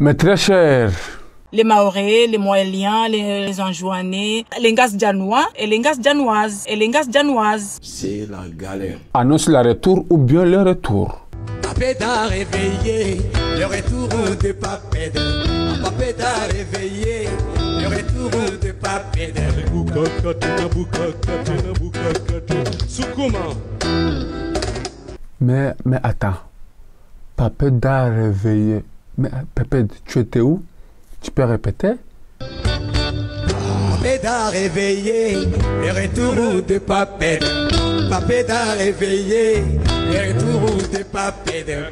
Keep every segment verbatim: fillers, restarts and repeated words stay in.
Mes très chers. Les Mahorais, les Mohéliens, les, les Anjouanais, les Ngazidjanois et les Ngazidjanoises et les Ngazidjanoises. C'est la galère. Annonce le retour ou bien le retour. Papeda réveillé, le retour de Papeda. Papeda réveillé, le retour de Papeda. Sukuma. Mais, mais attends. Papeda réveillé. Mais, Papeda, tu étais où ? Tu peux répéter ? Papeda réveillé, le retour de Papeda. Papeda réveillé, le retour de Papeda.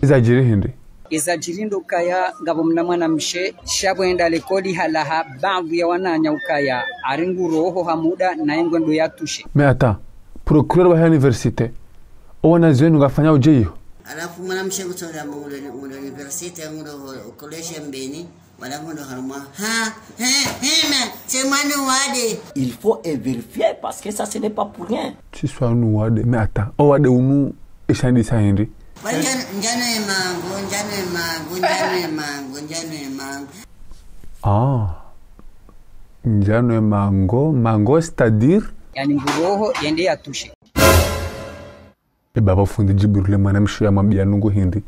Ezadjiri hindri ? Ezadjiri ndo ukaya ngapvo mna mwanamshe, sha pvo henda likoli halawa, baadhwi ya wananya ukaya, ari nguroho ha muda, naye ngwendo yatushe. Mais attends, procureur wa université, owana zinu ngwafanyao dje iyo ? Halafu mwanamshe ngutsonda mu, mu, mu université, ngulo collège Mbeni, wala ngulo harumwa. Ha, he, he, ma, c'est moi nous wade. Il faut vérifier parce que ça, ce n'est pas pour rien. Si soit nous wade, mais attends, owade unu, eshandisa hindri ? Wa ndjano, ndjano ye mango, ndjano ye mango, ndjano ye mango, ndjano ye mango. Ah. Ndjano ye mango, mango, c'est-à-dire ? Yani nguroho, yende yatushe. E baba fundi Djibril, le mwanamshe yamwambia nungu hindri.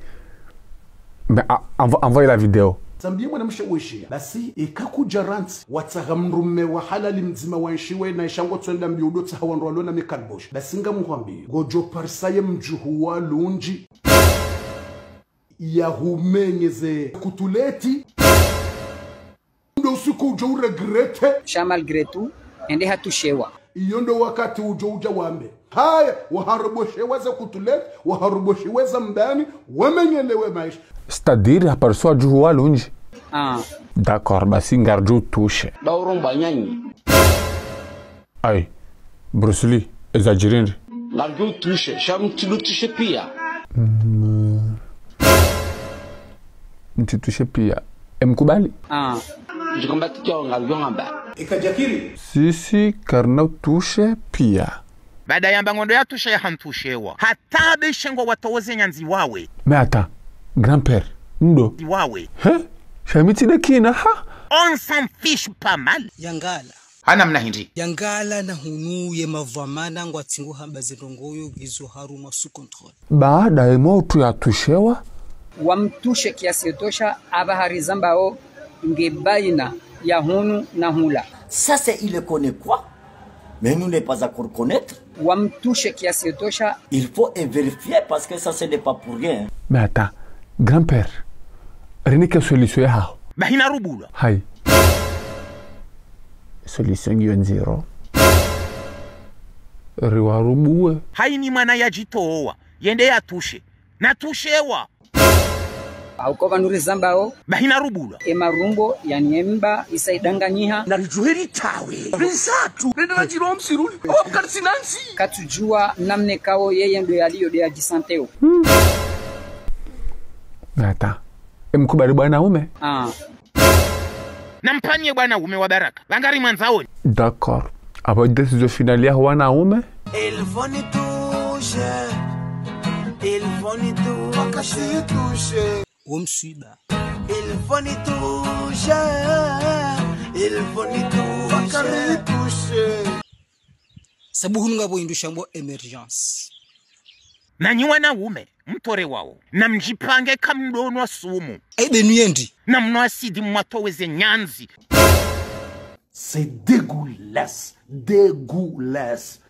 Mais, ah, envo-, envoyez la vidéo. Zambiye mwanamshe weshiya. Basi, eka kudja rantsi, watsaha mdrume wa halali mdzima wa nshiwe, na isha ngotsonda mbio udotsaha wandru walona mikalboshe. Basi ngamhwambiyo. Ngodjo parisa ye mdjuhu wa lundji. Yahumenyeze kutuleti. Ndo usiku udjo uregrete. Sha malgré tout, ende hatushewa. Iyo ndo wakati udjo udja wambe. Haya, waharoboshewa za kutuleti, waharoboshewa za mbani, wamenyelewe maesha. C'est-à-dire, hapariswa djuhu wa lundji. Ah. D'accord, basi ngardjo tushe. Ba uromba nyanyi. Ayi, Bruce Lee, ezadjiri hindri ? Ngardjo tushe, sha mtsi lutushe pia. Mm. Mtsi tushe pia. Emkubali ? Ah. Djikamba tsi tsi ngardjo ngamba. Eka djakiri ? Si, si, karina utushe pia. Baada yamba ngondo yatushe yahantushewa. Hata beshe ngwatowo ze nyandzi wawe. Mais attends, grand-père, ndo. Wawe. He ? Sha mi tsi nde kina, ha ? On s'en fiche pas mal. Yangala. Hana mna hindri. Yangala na hunu ye mavwamana ngwatsingo hamba zindrongo yo ngizo harumwa sous contrôle. Baada ye mwa utru yatushewa. Wamtushe kiasi yotosha, aba hari zambao nge baina ya hunu na hula. Ça, c'est, il le connaît quoi ? Mais nous n'est pas encore connaître. Wamtushe kiasi yotosha. Il faut vérifier parce que ça, ce n'est pas pour rien. Mais attends, grand-père, rinike solution yaho. Bahina rubula. Hayi. Solution ngiyo ndziro. Riwarubuwe. Hayi ni mwana yadjitowa, yende yatushe. Natushewa. Hauka pvanu rizambao. Bahina rubula. Emarumbo, yani emba, isa idanganyiha. Na ridjuheri tawe. Rizatu. Nende na djiro msiruli. Owa mkarisi nansi. Katsudjuwa namna kao yeye ndo yaliyo de yadjisanteo. Attends. Emkubali bwana ume ? Ah. Nampvanie bwana ume wa baraka. Pvangari mwandzao nyi. D'accord. Apvo décision finale yaho wana ume ? Ils vont nous toucher. Ils vont nous toucher. Wo mswiba. Ils vont nous toucher. Ils vont nous toucher. Sabu hunu ngapvo indru shambwa émergence. Nanyi wana ume, mtore wao. Namdjipange kamdonwa sumu. Ayi benu yendi. Namnwa asidi mwatowe ze nyandzi. C'est dégueulasse. Dégueulasse.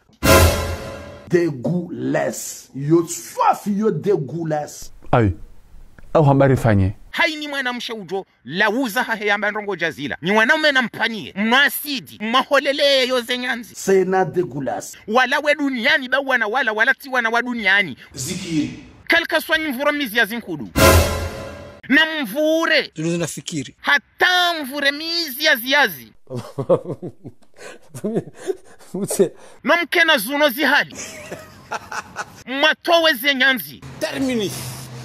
Dégueulasse. Yo swafi yo dégueulasse. Ayi. Au hamba rifanye. Hayi ni mwanamshe udjo lawuza hahe yamba ndrongo djazila. Ni wanaume nampvanie. Mnwa asidi. Mwaholele yo ze nyandzi. C'est na dégueulasse. Wala we duniani ba wana wala, wala tsi wana wa duniani. Zikiri. Kalika swanyi mvure mizi ya zinkudu. Na mvure. Zinu zina fikiri. Hata mvure mizi ya ziyazi. Mutse. No mkena zuno zihali. Mwatowe ze nyandzi. Terminus.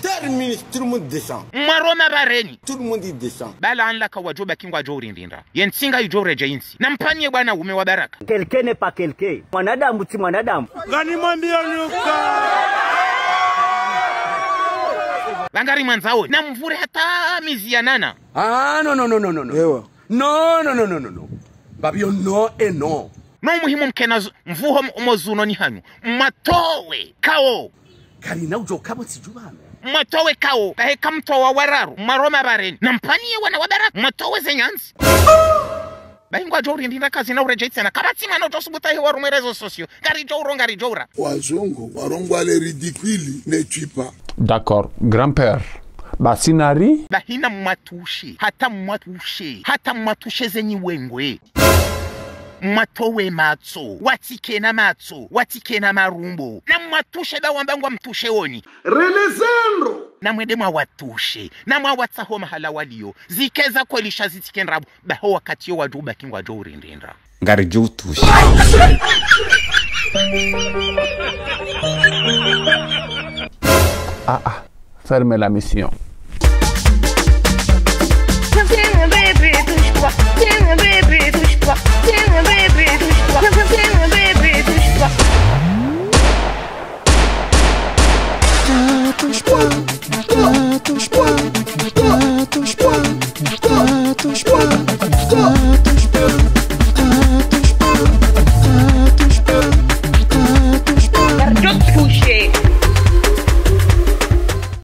Terminus, tout le monde descend. Mwaroma bareni. Tout le monde y descend. Bala anla kawadjo baki ngwadjo urindinda. Ye ntsi ngayidjo uredja intsi. Nampvanie bwana ume wa baraka. Quelqu'un n'est pas quelqu'un. Mwanadamu tsi mwanadamu. Ngani mwambia nuka. Pvangari mwandzao, na mvure hata mizi ya nana. Ah, no, no, no, no, no, no. Ewa. No, no, no, no, no, no. Mbapvi yo no, e no. No muhimu mkena zu-, mvuho m-, umo zunoni hanyu. Mwatowe, kao. Karina udjo kabo tsidjubame. Mwatowe kao, kahe kamtowa wararu, mwaroma bareni. Na mpvaniye wana wa baraka, mwatowe ze nyandzi. Bahi ngwadjo urindinda kazi na uredjei tsena. Kapvatsi mwana udjo subuta he warumwe réseaux sociaux. Ngaridjo uro, ngaridjo ura. Wazungu, warongoa le ridicule ne tue pas. D'accord, grand-père. Basi nari? Bahi na mwatushe, hata mwatushe, hata mwatushe zenyi wengwe. Mwatowe matso, watsikena matso, watsikena marumbo. Na mwatushe ba wamba ngwa mtushe oni. Relezendro. Na mwende mwawatushe, na mwawatsaho mahala waliyo. Zikeza kwelisha zitsike ndrabo, baho wakati yo wadjo ubaki ngwadjo urindindra. Ngaridjo utushe. Ah, ah. Ferme la mission.